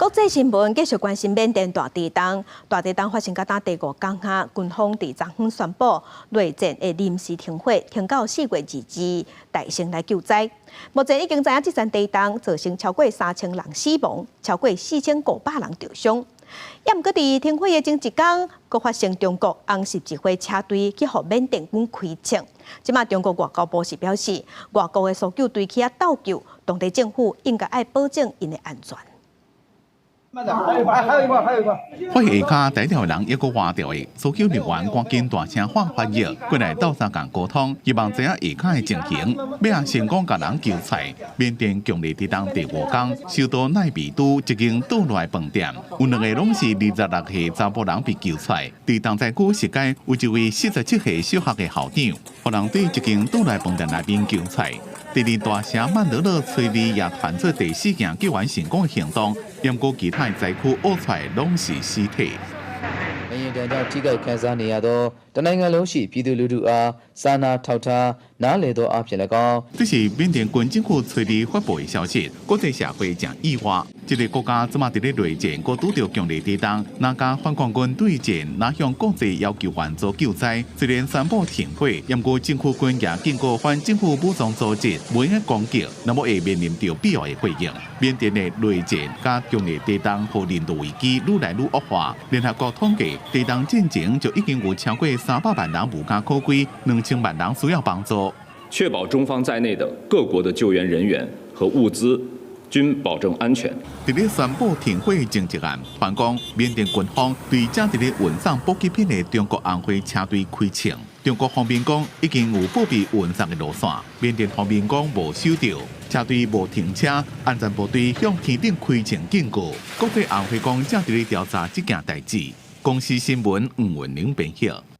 國際新聞繼續關心緬甸大地震，大地震發生到今第五工啊，軍方佇昨昏宣布雷戰會臨時停火，停到4月2日，大成來救災。目前已經知影這場地震造成超過3000人死亡，超過4500人著傷。也毋過佇停火的前一工，閣發生中國紅十字會車隊去予緬甸軍開槍。這馬中國外交部是表示，外國的搜救隊去遐鬥救，當地政府應該愛保證𪜶的安全。發現下跤第一條人抑閣活著的，搜救人員趕緊大聲喊翻譯，過來鬥相共溝通，希望知影下跤的情形，欲成功共人救出來。緬甸強烈地震第五工，首都奈比都一間倒落來飯店，有兩个攏是26歲查埔人被救出來。佇重災區實街有一位47歲小學的校長，予人對一間倒落來飯店內面救出來。第二大城曼德勒催淚也傳出第四件救援成功的行動，毋過其他災區挖出來攏是屍體。 ငလျင်ဒဏ်ကြောင့်ထိခိုက်ခံစားနေရသောတနိုင်ငံလုံးရှိပြည်သူလူထုအားစာနာထောက်ထားနားလည်သောအားဖြင့်၎င်း 這是緬甸軍政府催淚發布的消息，國際社會誠意外。這个國家這馬佇咧內戰，閣拄著強烈地震，若佮反抗軍對戰，若向國際要求援助救災。雖然宣布停火，毋過政府軍也警告反政府武裝組織，袂用攻擊，若無會面臨著必要的回應。緬甸的內戰佮強烈地震予人道危機愈來愈惡化。聯合國統計，地震進前就已經有超過300萬人無家可歸，2000萬人需要幫助。確保中方在內的各國的救援人員和物資均保證安全。佇咧宣布停火前一暗，傳講緬甸軍方對正佇咧運送補給品的中國紅會車隊開槍。中國方面講已經有報備運送的路線，緬甸方面講無收著，車隊無停車，安全部隊向天頂開槍警告。國際紅會講正佇咧調查這件代誌。公視新聞吳文玲編譯。